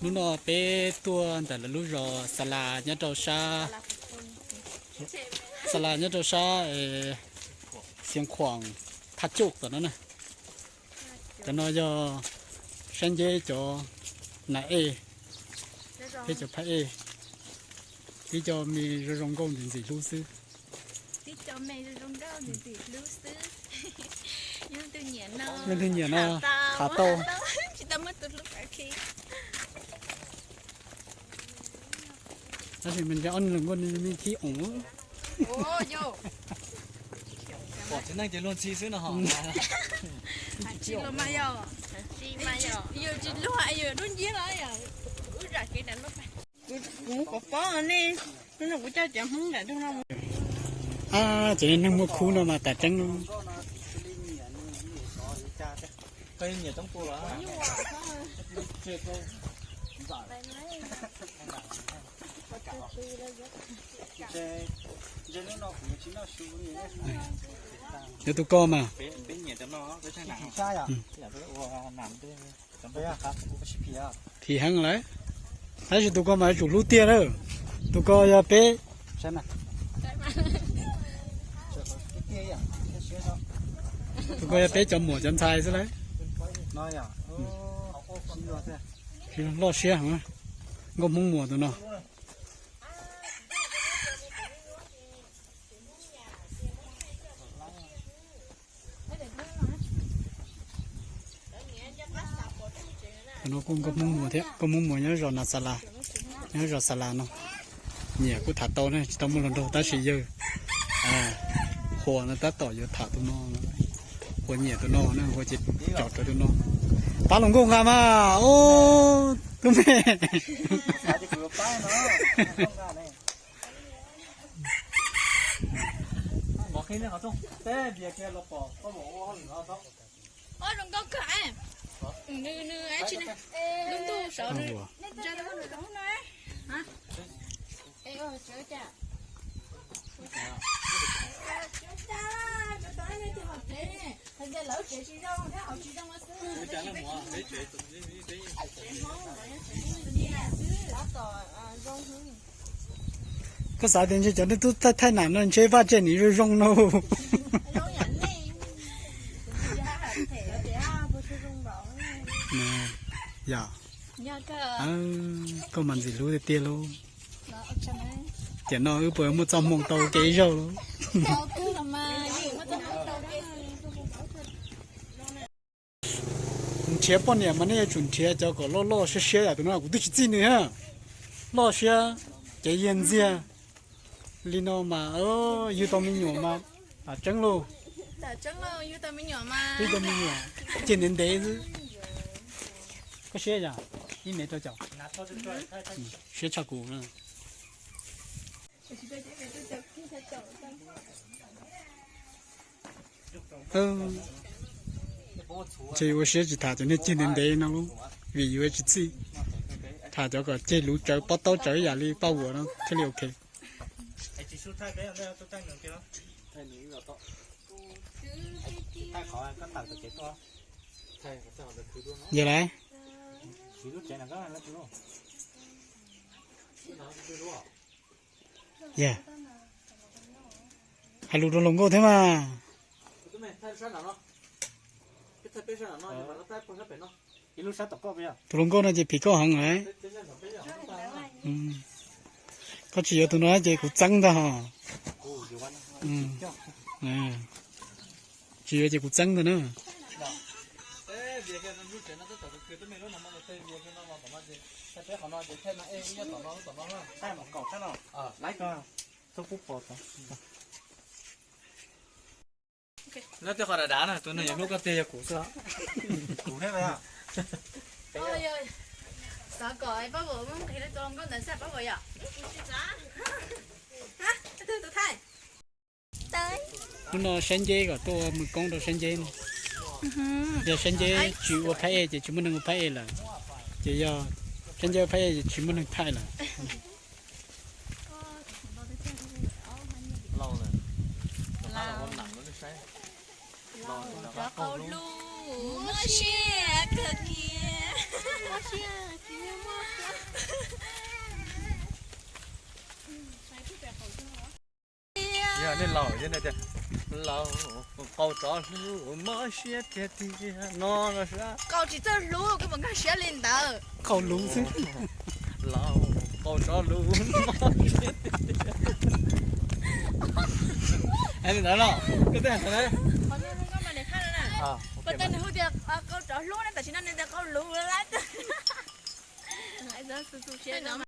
Hnub no peb tuaj ntawm lawv lub zos Xa Las nyob rau sab, Xa Las nyob rau sab Xiav Khuam Thaj Cuj tom no na. Cov no yog sab nceb cov nas ej thiab cov phab ej. Tib co me zoo zoo nkauj ntxim ntxim hlub xwb. Leej twg nyiam no tham tau. Tab sis mas ntshe ob niag hluas nkauj no me khib oom. Pom txiv neej ces luag ntxhi xwb no ho. Yus tsis luag, yus lub nciab los yog ub zam kev nram no. Kuv pob pob nej, kuv coj cov Hmoob nram no. Ces neeg muaj khub no mas tas tseeb. Yuav tus ko mas. Phim heev lawm, tab sis tus ko mas yuav tsum hlub tiag na. Tus ko yog peb, tus ko yog peb cov muam cov ntxhais xwb lauj. Loj siab heev, nkauj Hmoob muam tus no. Tus no kuj nkauj Hmoob muam thiab, nkauj Hmoob muam nyob zos Nas Xa Las, nyob zos Xa Las no. Nyiam kuj tham tau ne, tsis tau muaj hluas nraug tab sis yawg Huas no tab tom yuav tham tus no, Huas nyiam tus no na, Huas ces caum rawv tus no. Pab hluas nkauj nqa mas, ub, tub me. Ua zoo nkauj kawg, nws, nws tsis, lub ntuj saud nws. Koj xav tias ntshe cov neeg tub thaij thaij nam no ntshe vaj tse nws zoo zoo no. Yog, koj mas ntxim hlub tiag tiag lauj. Tiam no wb puas muaj txoj hmoo tau ua ke ib zaug lauj? Nrhiav poj niam mas nej yuav tsum nrhiav cov kom loj loj siab siab yom, tus no kuv twb tsis txij nws na. Loj siab, cev yiag ntxiag li no mas yug tau me nyuam mas tseeb lauj. Twb tau me nyuam ceg ntev ntev xwb. Koj siab yom, ib mev rau caum, siab tshaj kuv na. Ntshe ua siab tsis tham cov niag ceg ntev ntev no, vim yus tsis txij. Tham cov kom ceg luv tsawv pob taub tsawv ib yam li Paj Vuam no thiaj li ok. Yog lawm. Yog, hais lus rau hluas nkauj thiab mas. Tus hluas nkauj no ces phim koj heev lawm. Koj tsis yuav tus no ces kuv txeeb ntag hos. Tsis yuav ces kuv txeeb ntag na. Nyob tej qhov dav dav na, tus neeg yuav hlub koj tiag yog kuv xwb. Xav kom Paj Vuam muab nqis rau tus hluas nkauj ntawd xwb Paj Vuam yom. Hnub no sab nceb kom tuaj mus koob rau sab nceb no. Yog sab nceb tsis ua phab ej ces tsis muaj neeg ua phab ej lawm. Ces yog sab nceb ua phab ej ces tsis muaj neeg thaij lawm. Muaj siab kawg kiag. Yog nej laus, yog nej tias, laus qaug tsov hlub mob siab tiag tiag no los sab. Qaug tsis txawj hlub, koj puas nkag siab li ntawd? Qaug luv xwb. Laus qaug tsov hlub mob siab tiag tiag. Hais li ntawd los, koj twb hais ntawd. Qhov no koj mas niam phaj no na. Puas tau nws hu tias qaug tsov hlub ne, tam sim no nws tias qaug luv lawm.